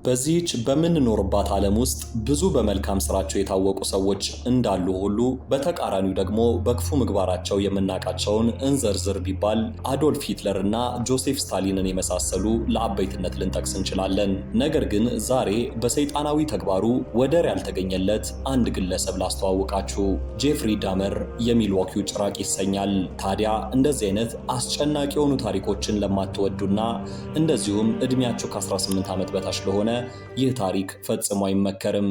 በዚህች በምንኖርባት ዓለም ውስጥ ብዙ በመልካም ስራቸው የታወቁ ሰዎች እንዳሉ ሁሉ፣ በተቃራኒው ደግሞ በክፉ ምግባራቸው የምናውቃቸውን እንዘርዝር ቢባል አዶልፍ ሂትለር እና ጆሴፍ ስታሊንን የመሳሰሉ ለአበይትነት ልንጠቅስ እንችላለን። ነገር ግን ዛሬ በሰይጣናዊ ተግባሩ ወደር ያልተገኘለት አንድ ግለሰብ ላስተዋውቃችሁ። ጄፍሪ ዳመር፣ የሚልዎኪው ጭራቅ ይሰኛል። ታዲያ እንደዚህ አይነት አስጨናቂ የሆኑ ታሪኮችን ለማትወዱና እንደዚሁም እድሜያችሁ ከ18 ዓመት በታች ለሆነ ይህ ታሪክ ፈጽሞ አይመከርም።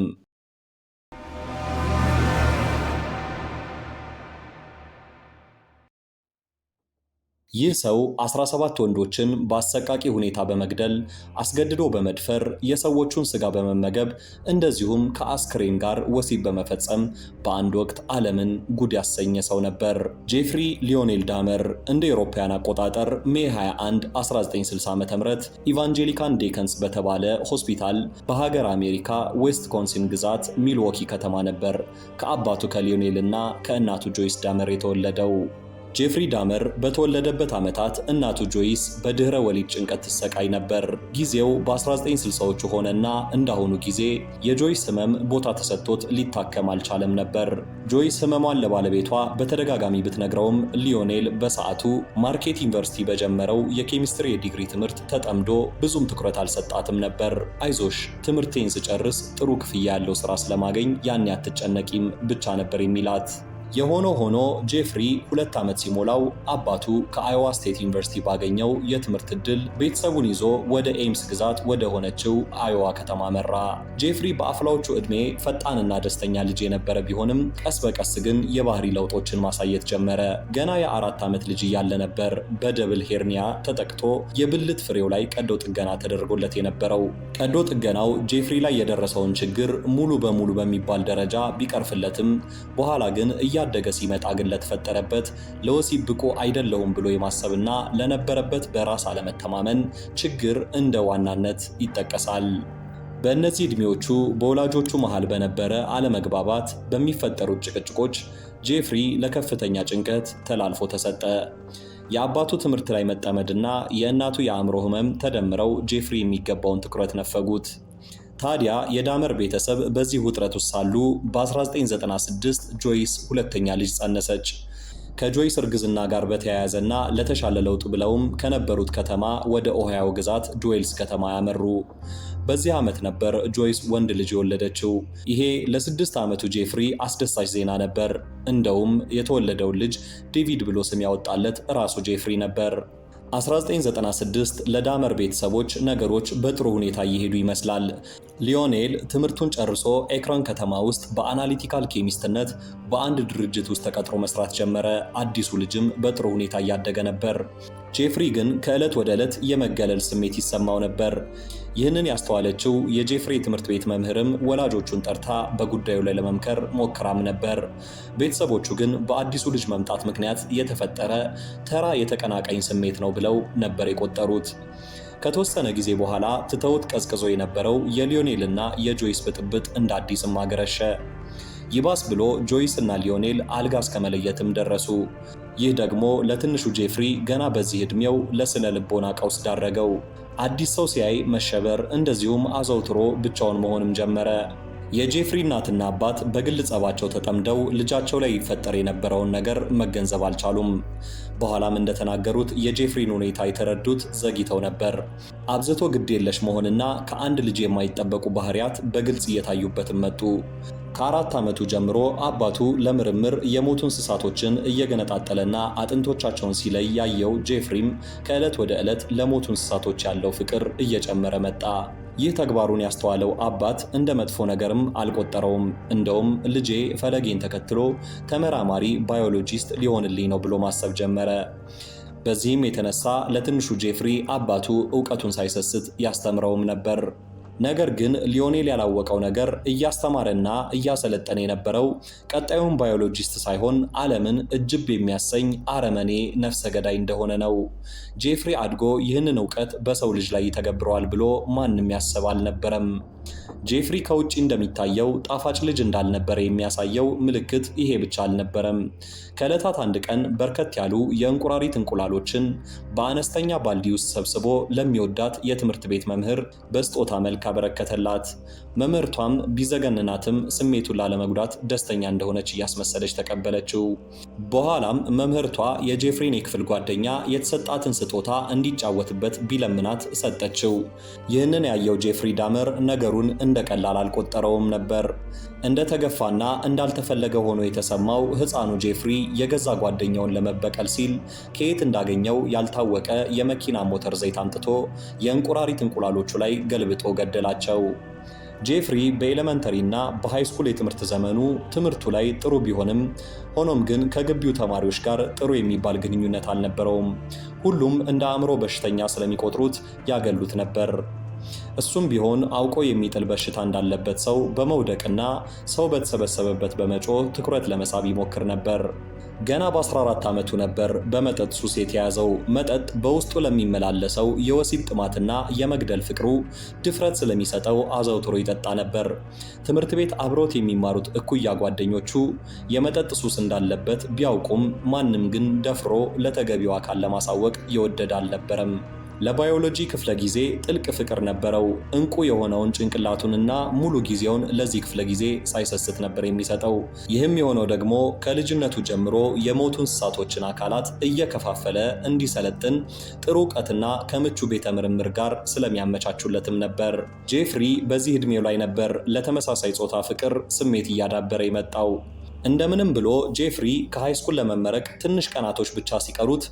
ይህ ሰው 17 ወንዶችን በአሰቃቂ ሁኔታ በመግደል፣ አስገድዶ በመድፈር፣ የሰዎቹን ስጋ በመመገብ፣ እንደዚሁም ከአስክሬን ጋር ወሲብ በመፈጸም በአንድ ወቅት ዓለምን ጉድ ያሰኘ ሰው ነበር። ጄፍሪ ሊዮኔል ዳመር እንደ አውሮፓውያን አቆጣጠር May 21 1960 ዓ.ም ኢቫንጀሊካን ዴከንስ በተባለ ሆስፒታል በሀገር አሜሪካ ዊስኮንሲን ግዛት ሚልዎኪ ከተማ ነበር ከአባቱ ከሊዮኔል እና ከእናቱ ጆይስ ዳመር የተወለደው። ጄፍሪ ዳመር በተወለደበት ዓመታት እናቱ ጆይስ በድህረ ወሊድ ጭንቀት ትሰቃይ ነበር። ጊዜው በ1960ዎቹ ሆነና እንዳሁኑ ጊዜ የጆይስ ህመም ቦታ ተሰጥቶት ሊታከም አልቻለም ነበር። ጆይስ ህመሟን ለባለቤቷ በተደጋጋሚ ብትነግረውም ሊዮኔል በሰዓቱ ማርኬት ዩኒቨርሲቲ በጀመረው የኬሚስትሪ የዲግሪ ትምህርት ተጠምዶ ብዙም ትኩረት አልሰጣትም ነበር። አይዞሽ፣ ትምህርቴን ስጨርስ ጥሩ ክፍያ ያለው ስራ ስለማገኝ ያኔ አትጨነቂም ብቻ ነበር የሚላት። የሆነ ሆኖ ጄፍሪ 2 ዓመት ሲሞላው አባቱ ከአዮዋ ስቴት ዩኒቨርሲቲ ባገኘው የትምህርት ዕድል ቤተሰቡን ይዞ ወደ ኤምስ ግዛት ወደ ሆነችው አዮዋ ከተማ አመራ። ጄፍሪ በአፍላዎቹ ዕድሜ ፈጣንና ደስተኛ ልጅ የነበረ ቢሆንም ቀስ በቀስ ግን የባህሪ ለውጦችን ማሳየት ጀመረ። ገና የ4 ዓመት ልጅ እያለ ነበር በ double hernia ተጠቅቶ የብልት ፍሬው ላይ ቀዶ ጥገና ተደርጎለት የነበረው። ቀዶ ጥገናው ጄፍሪ ላይ የደረሰውን ችግር ሙሉ በሙሉ በሚባል ደረጃ ቢቀርፍለትም በኋላ ግን እያደገ ሲመጣ ግን ለተፈጠረበት ለወሲብ ብቁ አይደለሁም ብሎ የማሰብና ለነበረበት በራስ አለመተማመን ችግር እንደ ዋናነት ይጠቀሳል። በእነዚህ ዕድሜዎቹ በወላጆቹ መሃል በነበረ አለመግባባት በሚፈጠሩት ጭቅጭቆች ጄፍሪ ለከፍተኛ ጭንቀት ተላልፎ ተሰጠ። የአባቱ ትምህርት ላይ መጠመድና የእናቱ የአእምሮ ህመም ተደምረው ጄፍሪ የሚገባውን ትኩረት ነፈጉት። ታዲያ የዳመር ቤተሰብ በዚህ ውጥረት ውስጥ ሳሉ በ1996 ጆይስ ሁለተኛ ልጅ ጸነሰች። ከጆይስ እርግዝና ጋር በተያያዘና ለተሻለ ለውጥ ብለውም ከነበሩት ከተማ ወደ ኦሃዮ ግዛት ዱዌልስ ከተማ ያመሩ። በዚህ ዓመት ነበር ጆይስ ወንድ ልጅ የወለደችው። ይሄ ለ6 ዓመቱ ጄፍሪ አስደሳች ዜና ነበር። እንደውም የተወለደውን ልጅ ዴቪድ ብሎ ስም ያወጣለት ራሱ ጄፍሪ ነበር። 1996 ለዳመር ቤተሰቦች ነገሮች በጥሩ ሁኔታ እየሄዱ ይመስላል። ሊዮኔል ትምህርቱን ጨርሶ ኤክረን ከተማ ውስጥ በ analytical chemist ነት በአንድ ድርጅት ውስጥ ተቀጥሮ መስራት ጀመረ። አዲሱ ልጅም በጥሩ ሁኔታ እያደገ ነበር። ጄፍሪ ግን ከዕለት ወደ ዕለት የመገለል ስሜት ይሰማው ነበር። ይህንን ያስተዋለችው የጄፍሪ ትምህርት ቤት መምህርም ወላጆቹን ጠርታ በጉዳዩ ላይ ለመምከር ሞክራም ነበር። ቤተሰቦቹ ግን በአዲሱ ልጅ መምጣት ምክንያት የተፈጠረ ተራ የተቀናቃኝ ስሜት ነው ብለው ነበር የቆጠሩት። ከተወሰነ ጊዜ በኋላ ትተውት ቀዝቅዞ የነበረው የሊዮኔልና የጆይስ ብጥብጥ እንደ አዲስም አገረሸ። ይባስ ብሎ ጆይስ እና ሊዮኔል አልጋ እስከ መለየትም ደረሱ። ይህ ደግሞ ለትንሹ ጄፍሪ ገና በዚህ ዕድሜው ለስነ ልቦና ቀውስ ዳረገው። አዲስ ሰው ሲያይ መሸበር፣ እንደዚሁም አዘውትሮ ብቻውን መሆንም ጀመረ። የጄፍሪ እናትና አባት በግል ጸባቸው ተጠምደው ልጃቸው ላይ ይፈጠር የነበረውን ነገር መገንዘብ አልቻሉም። በኋላም እንደተናገሩት የጄፍሪን ሁኔታ የተረዱት ዘግይተው ነበር። አብዝቶ ግዴለሽ መሆንና ከአንድ ልጅ የማይጠበቁ ባህሪያት በግልጽ እየታዩበትም መጡ። ከ4 ዓመቱ ጀምሮ አባቱ ለምርምር የሞቱ እንስሳቶችን እየገነጣጠለና አጥንቶቻቸውን ሲለይ ያየው ጄፍሪም ከዕለት ወደ ዕለት ለሞቱ እንስሳቶች ያለው ፍቅር እየጨመረ መጣ። ይህ ተግባሩን ያስተዋለው አባት እንደ መጥፎ ነገርም አልቆጠረውም። እንደውም ልጄ ፈለጌን ተከትሎ ተመራማሪ biologist ሊሆንልኝ ነው ብሎ ማሰብ ጀመረ። በዚህም የተነሳ ለትንሹ ጄፍሪ አባቱ እውቀቱን ሳይሰስት ያስተምረውም ነበር። ነገር ግን ሊዮኔል ያላወቀው ነገር እያስተማረና እያሰለጠነ የነበረው ቀጣዩን biologist ሳይሆን ዓለምን እጅብ የሚያሰኝ አረመኔ ነፍሰ ገዳይ እንደሆነ ነው። ጄፍሪ አድጎ ይህንን እውቀት በሰው ልጅ ላይ ይተገብረዋል ብሎ ማንም ያሰብ አልነበረም። ጄፍሪ ከውጪ እንደሚታየው ጣፋጭ ልጅ እንዳልነበረ የሚያሳየው ምልክት ይሄ ብቻ አልነበረም። ከዕለታት አንድ ቀን በርከት ያሉ የእንቁራሪት እንቁላሎችን በአነስተኛ ባልዲ ውስጥ ሰብስቦ ለሚወዳት የትምህርት ቤት መምህር በስጦታ መልክ አበረከተላት። መምህርቷም ቢዘገንናትም ስሜቱን ላለመጉዳት ደስተኛ እንደሆነች እያስመሰለች ተቀበለችው። በኋላም መምህርቷ የጄፍሪን የክፍል ጓደኛ የተሰጣትን ስጦታ እንዲጫወትበት ቢለምናት ሰጠችው። ይህንን ያየው ጄፍሪ ዳመር ነገሩን እንደ ቀላል አልቆጠረውም ነበር። እንደተገፋና እንዳልተፈለገ ሆኖ የተሰማው ሕፃኑ ጄፍሪ የገዛ ጓደኛውን ለመበቀል ሲል ከየት እንዳገኘው ያልታወቀ የመኪና ሞተር ዘይት አምጥቶ የእንቁራሪት እንቁላሎቹ ላይ ገልብጦ ገደላቸው። ጄፍሪ በ elementary እና በ high school የትምህርት ዘመኑ ትምህርቱ ላይ ጥሩ ቢሆንም፣ ሆኖም ግን ከግቢው ተማሪዎች ጋር ጥሩ የሚባል ግንኙነት አልነበረውም። ሁሉም እንደ አእምሮ በሽተኛ ስለሚቆጥሩት ያገሉት ነበር። እሱም ቢሆን አውቆ የሚጥል በሽታ እንዳለበት ሰው በመውደቅና ሰው በተሰበሰበበት በመጮህ ትኩረት ለመሳብ ይሞክር ነበር። ገና በ14 ዓመቱ ነበር በመጠጥ ሱስ የተያዘው። መጠጥ በውስጡ ለሚመላለሰው የወሲብ ጥማትና የመግደል ፍቅሩ ድፍረት ስለሚሰጠው አዘውትሮ ይጠጣ ነበር። ትምህርት ቤት አብሮት የሚማሩት እኩያ ጓደኞቹ የመጠጥ ሱስ እንዳለበት ቢያውቁም ማንም ግን ደፍሮ ለተገቢው አካል ለማሳወቅ የወደደ አልነበረም። ለባዮሎጂ ክፍለ ጊዜ ጥልቅ ፍቅር ነበረው። እንቁ የሆነውን ጭንቅላቱንና ሙሉ ጊዜውን ለዚህ ክፍለ ጊዜ ሳይሰስት ነበር የሚሰጠው። ይህም የሆነው ደግሞ ከልጅነቱ ጀምሮ የሞቱ እንስሳቶችን አካላት እየከፋፈለ እንዲሰለጥን ጥሩ እውቀትና ከምቹ ቤተ ምርምር ጋር ስለሚያመቻቹለትም ነበር። ጄፍሪ በዚህ ዕድሜው ላይ ነበር ለተመሳሳይ ጾታ ፍቅር ስሜት እያዳበረ የመጣው። እንደምንም ብሎ ጄፍሪ ከ high school ለመመረቅ ትንሽ ቀናቶች ብቻ ሲቀሩት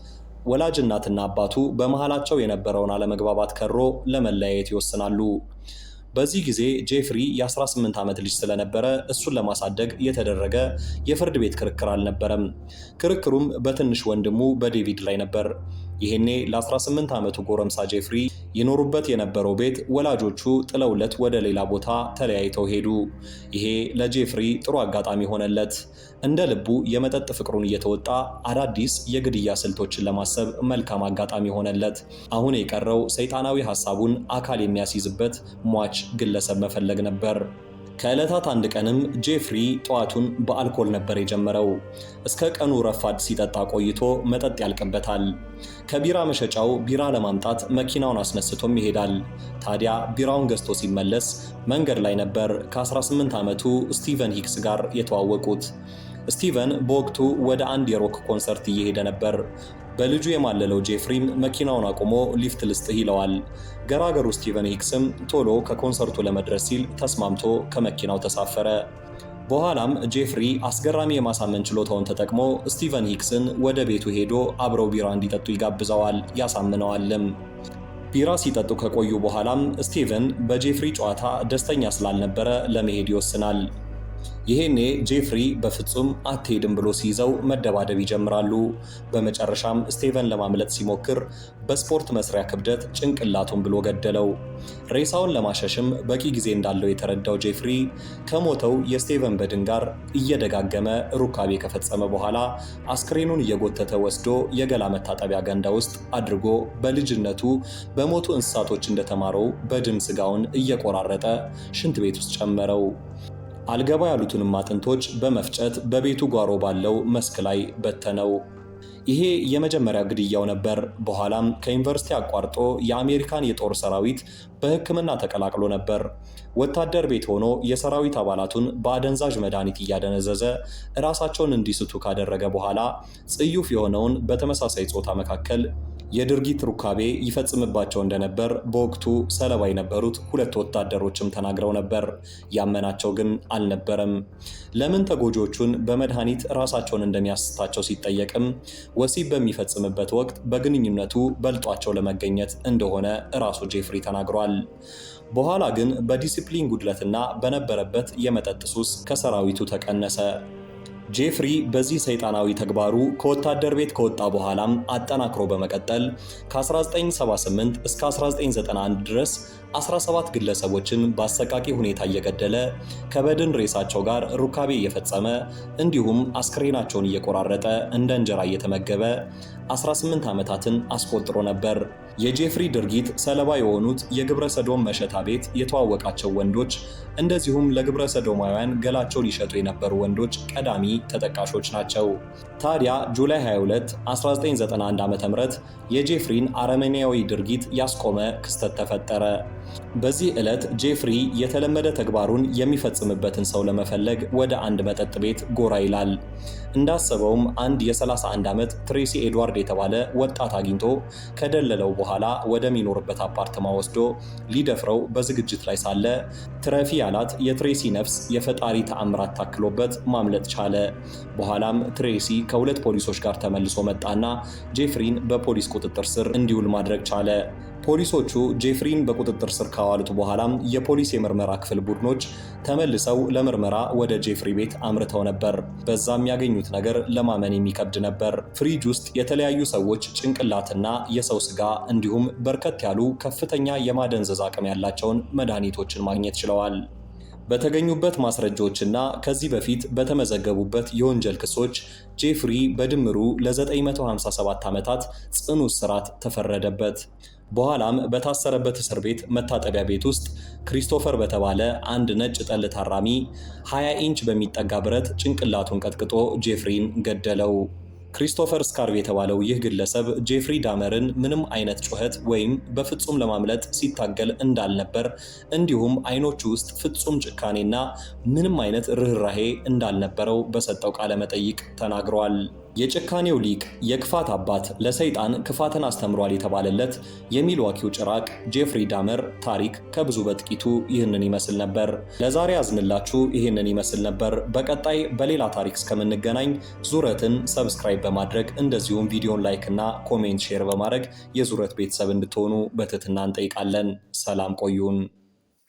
ወላጅ እናትና አባቱ በመሃላቸው የነበረውን አለመግባባት ከሮ ለመለያየት ይወስናሉ። በዚህ ጊዜ ጄፍሪ የ18 ዓመት ልጅ ስለነበረ እሱን ለማሳደግ የተደረገ የፍርድ ቤት ክርክር አልነበረም። ክርክሩም በትንሽ ወንድሙ በዴቪድ ላይ ነበር። ይሄኔ ለ18 ዓመቱ ጎረምሳ ጄፍሪ ይኖሩበት የነበረው ቤት ወላጆቹ ጥለውለት ወደ ሌላ ቦታ ተለያይተው ሄዱ። ይሄ ለጄፍሪ ጥሩ አጋጣሚ ሆነለት። እንደ ልቡ የመጠጥ ፍቅሩን እየተወጣ አዳዲስ የግድያ ስልቶችን ለማሰብ መልካም አጋጣሚ ሆነለት። አሁን የቀረው ሰይጣናዊ ሐሳቡን አካል የሚያስይዝበት ሟች ግለሰብ መፈለግ ነበር። ከዕለታት አንድ ቀንም ጄፍሪ ጠዋቱን በአልኮል ነበር የጀመረው። እስከ ቀኑ ረፋድ ሲጠጣ ቆይቶ መጠጥ ያልቅበታል። ከቢራ መሸጫው ቢራ ለማምጣት መኪናውን አስነስቶም ይሄዳል። ታዲያ ቢራውን ገዝቶ ሲመለስ መንገድ ላይ ነበር ከ18 ዓመቱ ስቲቨን ሂክስ ጋር የተዋወቁት። ስቲቨን በወቅቱ ወደ አንድ የ rock ኮንሰርት እየሄደ ነበር። በልጁ የማለለው ጄፍሪም መኪናውን አቁሞ ሊፍት ልስጥህ ይለዋል። ገራገሩ ስቲቨን ሂክስም ቶሎ ከኮንሰርቱ ለመድረስ ሲል ተስማምቶ ከመኪናው ተሳፈረ። በኋላም ጄፍሪ አስገራሚ የማሳመን ችሎታውን ተጠቅሞ ስቲቨን ሂክስን ወደ ቤቱ ሄዶ አብረው ቢራ እንዲጠጡ ይጋብዘዋል፣ ያሳምነዋልም። ቢራ ሲጠጡ ከቆዩ በኋላም ስቲቨን በጄፍሪ ጨዋታ ደስተኛ ስላልነበረ ለመሄድ ይወስናል። ይሄኔ ጄፍሪ በፍጹም አትሄድም ብሎ ሲይዘው መደባደብ ይጀምራሉ። በመጨረሻም ስቴቨን ለማምለጥ ሲሞክር በስፖርት መስሪያ ክብደት ጭንቅላቱን ብሎ ገደለው። ሬሳውን ለማሸሽም በቂ ጊዜ እንዳለው የተረዳው ጄፍሪ ከሞተው የስቴቨን በድን ጋር እየደጋገመ ሩካቤ ከፈጸመ በኋላ አስክሬኑን እየጎተተ ወስዶ የገላ መታጠቢያ ገንዳ ውስጥ አድርጎ በልጅነቱ በሞቱ እንስሳቶች እንደተማረው በድን ስጋውን እየቆራረጠ ሽንት ቤት ውስጥ ጨመረው። አልገባ ያሉትንም አጥንቶች በመፍጨት በቤቱ ጓሮ ባለው መስክ ላይ በተነው። ይሄ የመጀመሪያ ግድያው ነበር። በኋላም ከዩኒቨርሲቲ አቋርጦ የአሜሪካን የጦር ሰራዊት በሕክምና ተቀላቅሎ ነበር። ወታደር ቤት ሆኖ የሰራዊት አባላቱን በአደንዛዥ መድኃኒት እያደነዘዘ ራሳቸውን እንዲስቱ ካደረገ በኋላ ጽዩፍ የሆነውን በተመሳሳይ ጾታ መካከል የድርጊት ሩካቤ ይፈጽምባቸው እንደነበር በወቅቱ ሰለባ የነበሩት ሁለት ወታደሮችም ተናግረው ነበር። ያመናቸው ግን አልነበረም። ለምን ተጎጂዎቹን በመድኃኒት ራሳቸውን እንደሚያስታቸው ሲጠየቅም ወሲብ በሚፈጽምበት ወቅት በግንኙነቱ በልጧቸው ለመገኘት እንደሆነ ራሱ ጄፍሪ ተናግሯል። በኋላ ግን በዲሲፕሊን ጉድለትና በነበረበት የመጠጥ ሱስ ከሰራዊቱ ተቀነሰ። ጄፍሪ በዚህ ሰይጣናዊ ተግባሩ ከወታደር ቤት ከወጣ በኋላም አጠናክሮ በመቀጠል ከ1978 እስከ 1991 ድረስ 17 ግለሰቦችን በአሰቃቂ ሁኔታ እየገደለ፣ ከበድን ሬሳቸው ጋር ሩካቤ እየፈጸመ፣ እንዲሁም አስክሬናቸውን እየቆራረጠ እንደ እንጀራ እየተመገበ 18 ዓመታትን አስቆጥሮ ነበር። የጄፍሪ ድርጊት ሰለባ የሆኑት የግብረ ሰዶም መሸታ ቤት የተዋወቃቸው ወንዶች እንደዚሁም ለግብረ ሰዶማውያን ገላቸውን ይሸጡ የነበሩ ወንዶች ቀዳሚ ተጠቃሾች ናቸው። ታዲያ July 22 1991 ዓ.ም የጄፍሪን አረመኔያዊ ድርጊት ያስቆመ ክስተት ተፈጠረ። በዚህ ዕለት ጄፍሪ የተለመደ ተግባሩን የሚፈጽምበትን ሰው ለመፈለግ ወደ አንድ መጠጥ ቤት ጎራ ይላል። እንዳሰበውም አንድ የ31 ዓመት ትሬሲ ኤድዋርድ የተባለ ወጣት አግኝቶ ከደለለው በኋላ ወደሚኖርበት አፓርትማ ወስዶ ሊደፍረው በዝግጅት ላይ ሳለ ትረፊ ያላት የትሬሲ ነፍስ የፈጣሪ ተአምራት ታክሎበት ማምለጥ ቻለ። በኋላም ትሬሲ ከሁለት ፖሊሶች ጋር ተመልሶ መጣና ጄፍሪን በፖሊስ ቁጥጥር ስር እንዲውል ማድረግ ቻለ። ፖሊሶቹ ጄፍሪን በቁጥጥር ስር ካዋሉት በኋላም የፖሊስ የምርመራ ክፍል ቡድኖች ተመልሰው ለምርመራ ወደ ጄፍሪ ቤት አምርተው ነበር። በዛም ያገኙት ነገር ለማመን የሚከብድ ነበር። ፍሪጅ ውስጥ የተለያዩ ሰዎች ጭንቅላትና የሰው ስጋ እንዲሁም በርከት ያሉ ከፍተኛ የማደንዘዝ አቅም ያላቸውን መድኃኒቶችን ማግኘት ችለዋል። በተገኙበት ማስረጃዎችና ከዚህ በፊት በተመዘገቡበት የወንጀል ክሶች ጄፍሪ በድምሩ ለ957 ዓመታት ጽኑ እስራት ተፈረደበት። በኋላም በታሰረበት እስር ቤት መታጠቢያ ቤት ውስጥ ክሪስቶፈር በተባለ አንድ ነጭ ጠል ታራሚ 20 ኢንች በሚጠጋ ብረት ጭንቅላቱን ቀጥቅጦ ጄፍሪን ገደለው። ክሪስቶፈር ስካርቭ የተባለው ይህ ግለሰብ ጄፍሪ ዳመርን ምንም አይነት ጩኸት ወይም በፍጹም ለማምለጥ ሲታገል እንዳልነበር፣ እንዲሁም አይኖቹ ውስጥ ፍጹም ጭካኔና ምንም አይነት ርኅራሄ እንዳልነበረው በሰጠው ቃለ መጠይቅ ተናግሯል። የጭካኔው ሊቅ፣ የክፋት አባት፣ ለሰይጣን ክፋትን አስተምሯል የተባለለት የሚልዋኪው ጭራቅ ጄፍሪ ዳመር ታሪክ ከብዙ በጥቂቱ ይህንን ይመስል ነበር። ለዛሬ ያዝንላችሁ ይህንን ይመስል ነበር። በቀጣይ በሌላ ታሪክ እስከምንገናኝ ዙረትን subscribe በማድረግ፣ እንደዚሁም ቪዲዮን like እና comment share በማድረግ የዙረት ቤተሰብ እንድትሆኑ በትህትና እንጠይቃለን። ሰላም ቆዩን።